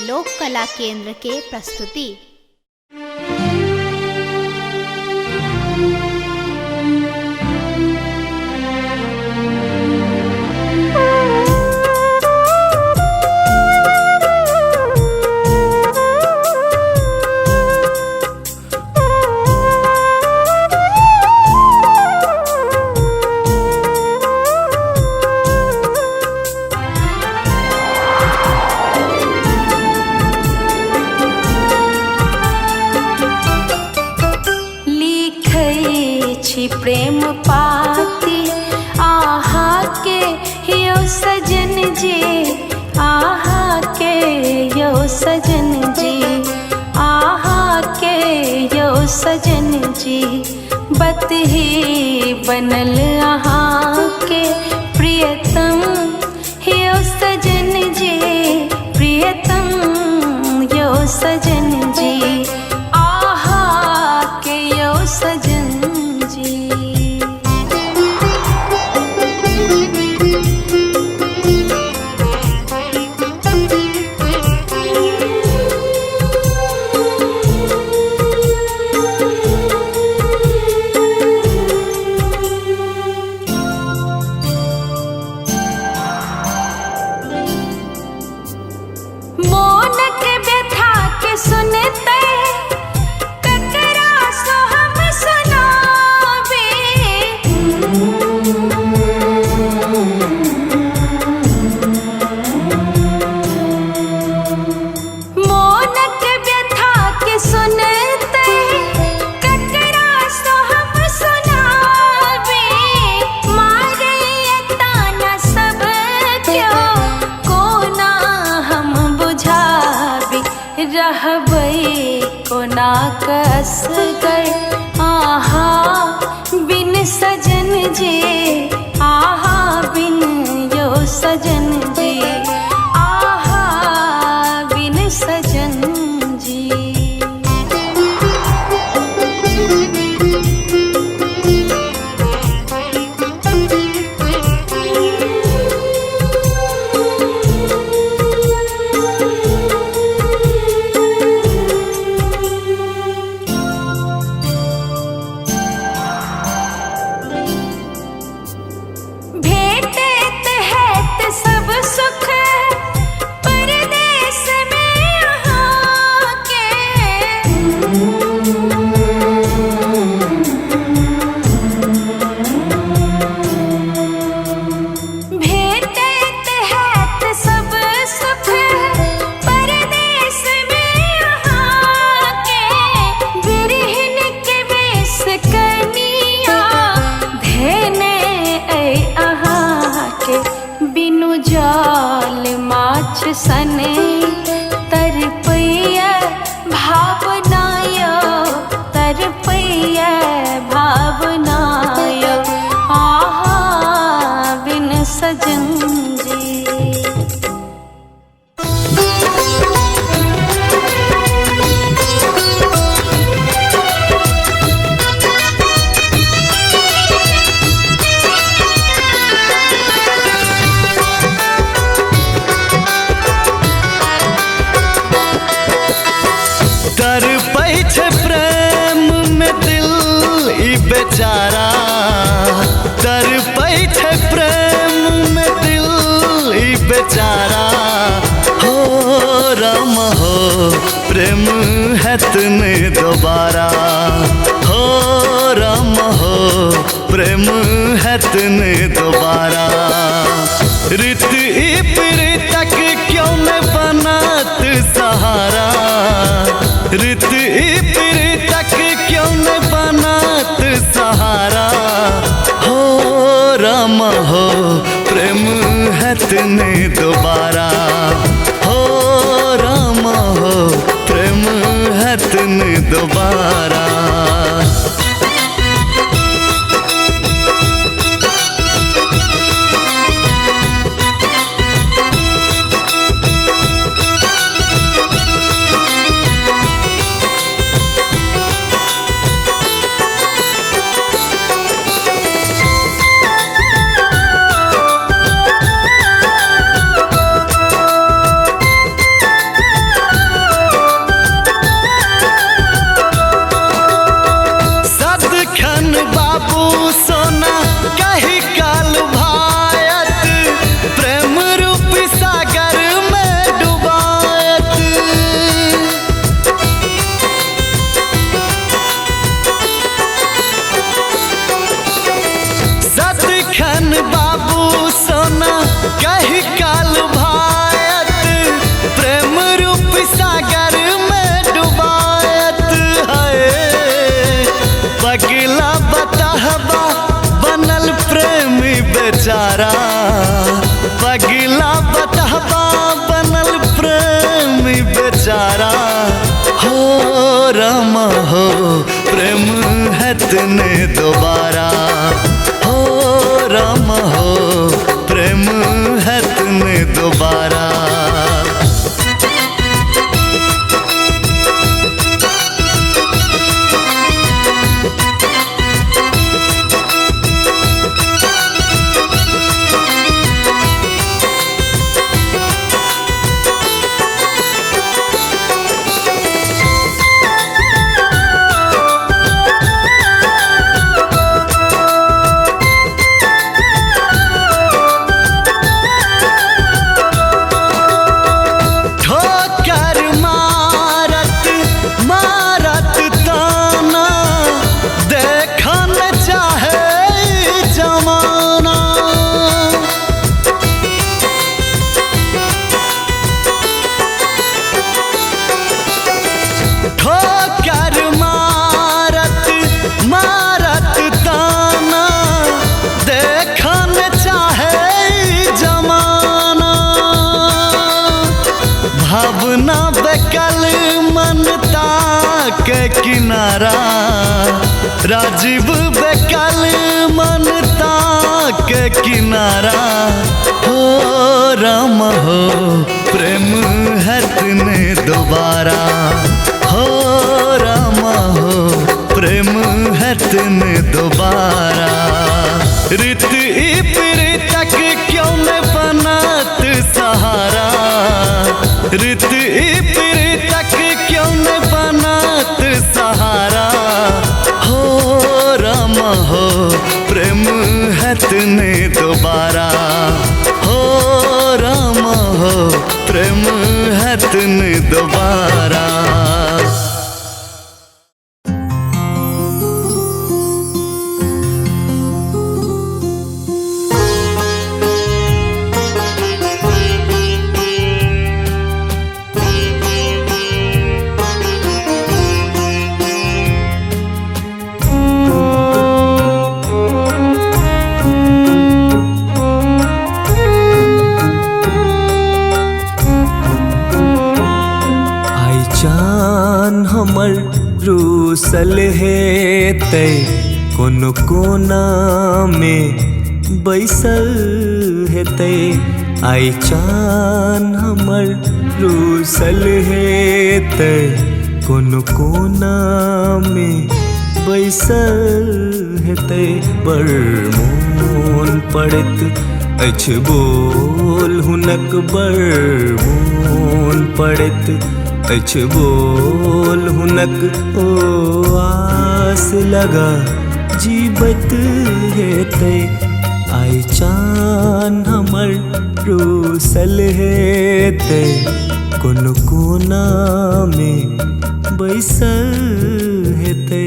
लोक कला केंद्र के प्रस्तुति। प्रेम पाती आहा के यो सजन जी, आहा के यो सजन जी, आहा के यो सजन जी। बतही बनल आहा के प्रियतम यो सजन जी, प्रियतम यो सजन जी, आहा के यो सजन। रहबै कोना कसगर आहा बिन सजन जी, आहा बिन यो सजन जी, आहा बिन सजन जी। सने तरपैया भावनाय, तरपैया भावनाय, आहा बिन सजन जी। बेचारा तड़पै छै प्रेम में दिल ई बेचारा, हो राम हो प्रेम हैत ने दोबारा, हो राम हो प्रेम हैत ने दोबारा। रीत ई प्रीतक क्यों न बनत सहारा, रीत ई प्रीतक क्यों न बनत सहारा, हो राम हो प्रेम हैत ने दोबारा, हो राम हो प्रेम हैत ने दोबारा। ने दोबारा। हो राम हो प्रेम हैत ने दोबारा। भावना बेकल मनता के किनारा, राजीव बेकल मनता के किनारा। हो राम हो प्रेम हैत ने दोबारा। हो राम हो प्रेम हैत ने दोबारा। रीत प्रीतक क्यों न बनत सहारा, रीत प्रीतक क्यों न बनत सहारा। हो राम हो प्रेम हैत ने दोबारा। हो राम हो प्रेम हैत ने दोबारा। रूसल हेतै कोनो कोना में बैसल हेतै। आइ चान हमर रूसल हेतै कोनो कोना में बैसल हेतै। बड़ मोन पड़ैत अछि बोल हुनक, बड़ मोन पड़ैत अछि बोल हुनक। ओ आस लगा जीबत हेतै। आइ चान हमर रूसल हेतै कोनो कोना में बैसल हेतै।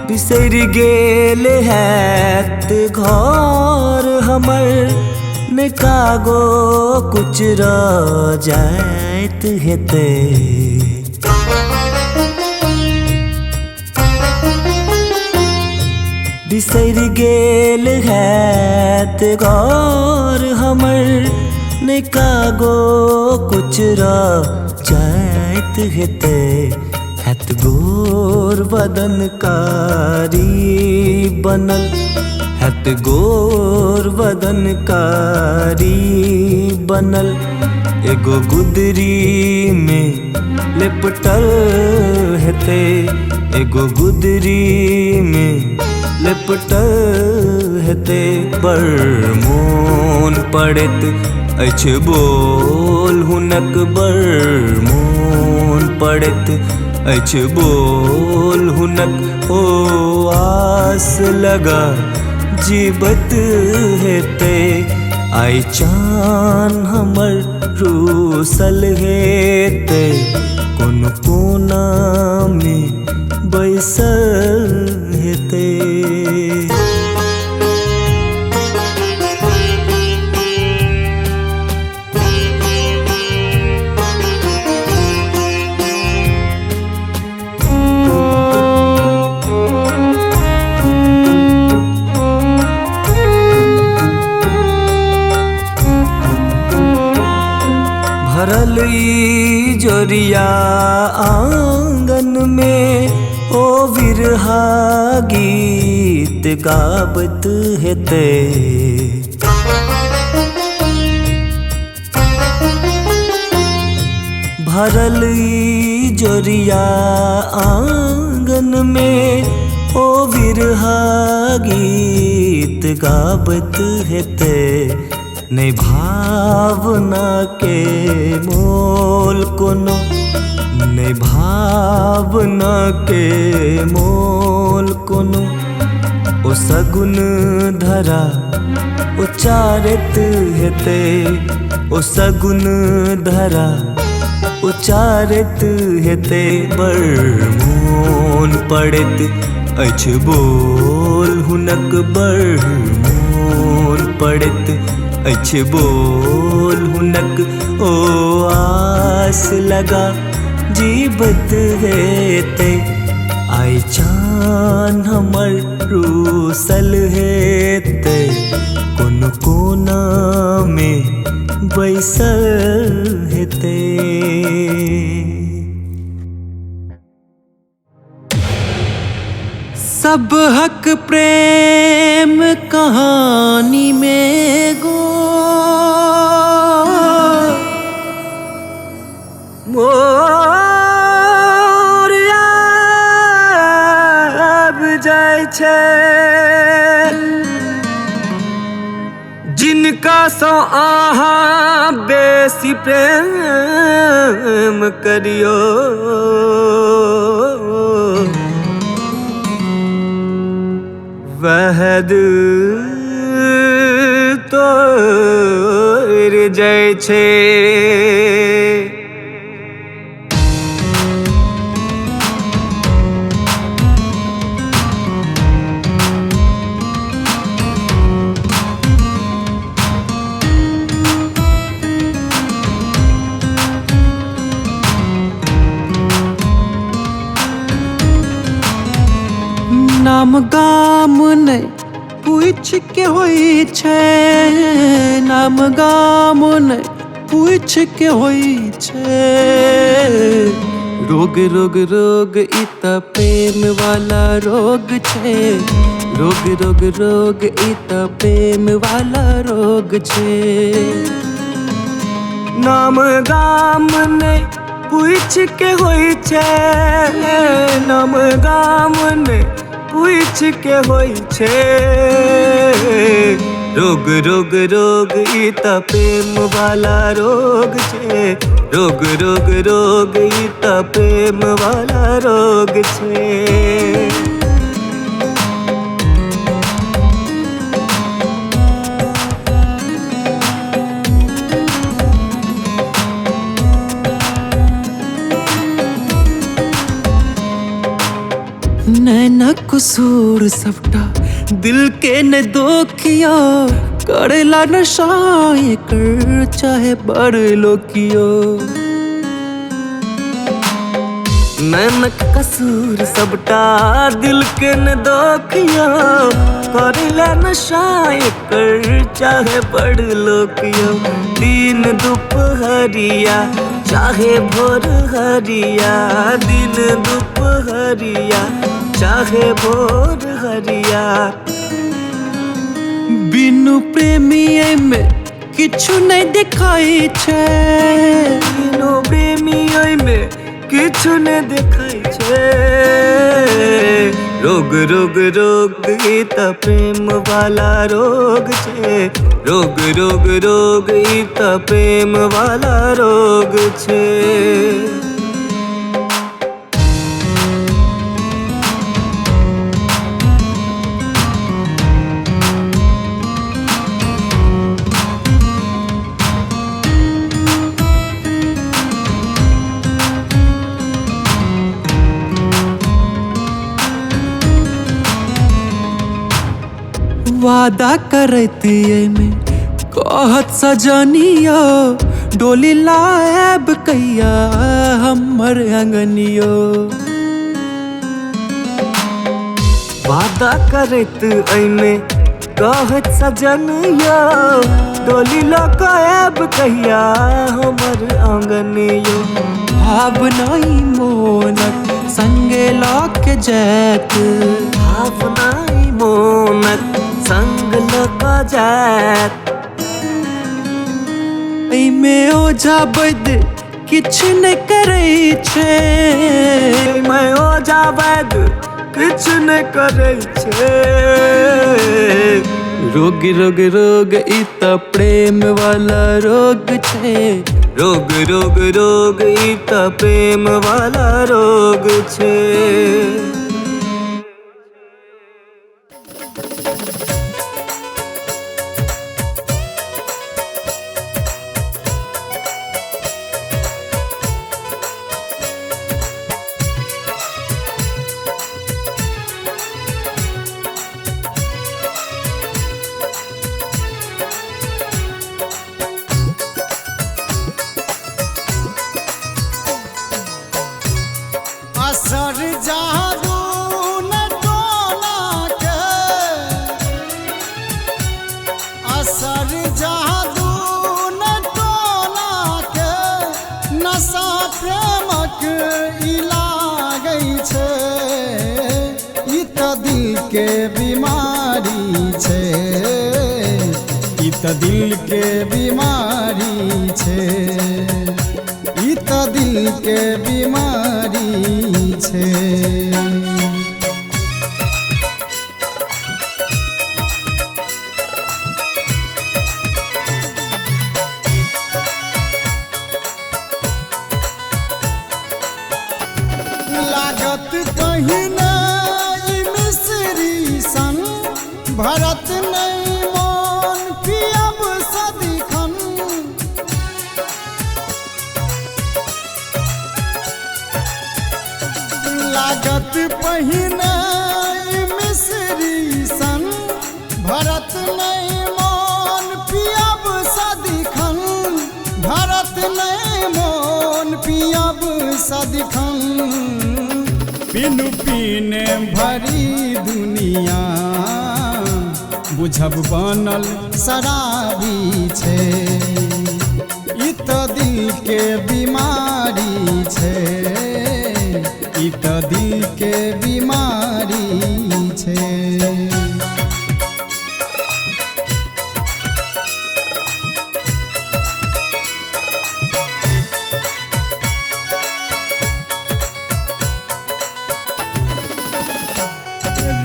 बिसरि गेल हैत घर हमर ने कागो कुछ रह जाइत हेतै। बिसरि गेल हैत घर हमर ने कागो कुछ रह जाइत हेतै। हैत गोर बदन कारी बनल, हैत गोर बदन कारी बनल। एगो गुदरी में लिपटल हेतै, एगो गुदरी में लिपटल हेतै। बड़ मोन पड़ैत अछि बोल हुनक, बड़ मोन पड़ैत अछि बोल हुनक। ओ आस लगा जीबत हेतै। आइ चान हमर रूसल हेतै कोनो कोना में बैसल हेतै। जोरिया आंगन में ओ विरहा गीत गाबत हेतै। भरल ई जोरिया आंगन में ओ विरहा गीत गाबत हेतै। नहि भावना के मोल कोनो, नहि भावना के मोल कोनो, ओ सगुन धरा उचारत हेतै। ओ सगुन धरा उचारत हेतै। बड़ मोन पड़ैत अछि बोल हुनक, बड़ मोन पड़ैत अछि बोल हुनक, ओ आस लगा जीबत हेतै। आइ चान हमर रूसल हेतै, कोनो कोना में बैसल हेतै। सब हक प्रेम कहानी में गो मोर आबि जाइ छै, जिनका सँ अहाँ बेसी प्रेम करियौ, वह दिल तोड़ि जाइ छै। नाम गाम नै पूछ के होइ छै, नाम गाम नै पूछ के होइ छै। रोग रोग रोग ई त प्रेम वाला रोग छै, रोग रोग रोग ई त प्रेम वाला रोग छै। नाम गाम नै पूछ के होइ छै, नाम गाम नै पूछ के होइ छै। रोग रोग रोग ई त प्रेम वाला रोग छै, रोग रोग रोग ई त प्रेम वाला रोग छै। नैना कसूर सबटा दिल के न दोखियो, करेला नशा कर चाहे बड़ लोकियो। नैनक कसूर सबटा दिल के न दोखियो, करेला नशा कर चाहे बड़ लोकियो। दिन दुपहरिया चाहे भोर हरिया, दिन दुपहरिया चाहे भोर हरिया। बिनु प्रेमी में किछु नहीं दिखाई छै, बिनु प्रेमी में किछु नहीं दिखाई छै। रोग रोग रोग ई त प्रेम वाला रोग छै, रोग रोग रोग ई त प्रेम वाला रोग छै। वादा करत में कहत सजनियो, डोली लाएब कैया हमर अंगनियो। वादा करत एहिमे कहत सजनियो, डोली लऽ कऽ आएब कहिया हमर अंगनियो। भावना ई मोनक संगे लऽ के जायत। भावना ई मोनक संग लऽ कऽ जायत। एहिमे ओझा वैद्य किछु नहि करै छै। एहिमे ओझा वैद्य किछु नहि करै छै। रोग रोग रोग ई तऽ प्रेम वाला रोग छै। रोग रोग रोग ई तऽ प्रेम वाला रोग छै। असर जादू न टोना के, असर जादू न टोना के, नशा प्रेमक ई लागै छै। ई तऽ दिल के बीमारी छै, ई तऽ दिल के बीमारी छै, ई तऽ दिल के बीमारी छै। लागत पहिने ई मिश्री सन, भरत नहि मोन पियब सदिखन। लागत पहिने ई मिश्री सन, भरत नहि मोन पियब सदिखन, भरत नहि मोन पियब सदिखन। बिनु पीने भरी दुनिया बुझब बनल शराबी छै। ई तऽ दिल के बीमारी छै, ई तऽ दिल के बीमारी छै।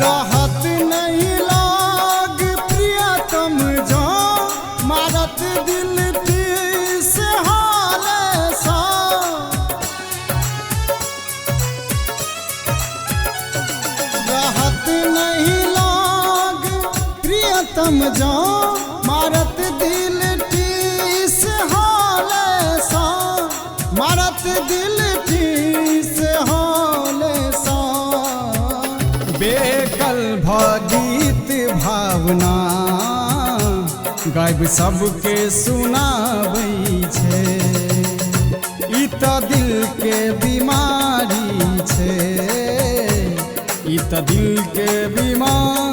रहत नहीं लाग प्रियतम जो, मारत दिल टीस हाल सा। रहत नहीं लाग प्रियतम जो, मारत दिल टीस हाल सा, मारत दिल टीस हाल सा। बेकल भगीत भावना गायब सबके सुनाबै छै। ई तऽ दिल के बीमारी छै, ई तऽ दिल के बीमारी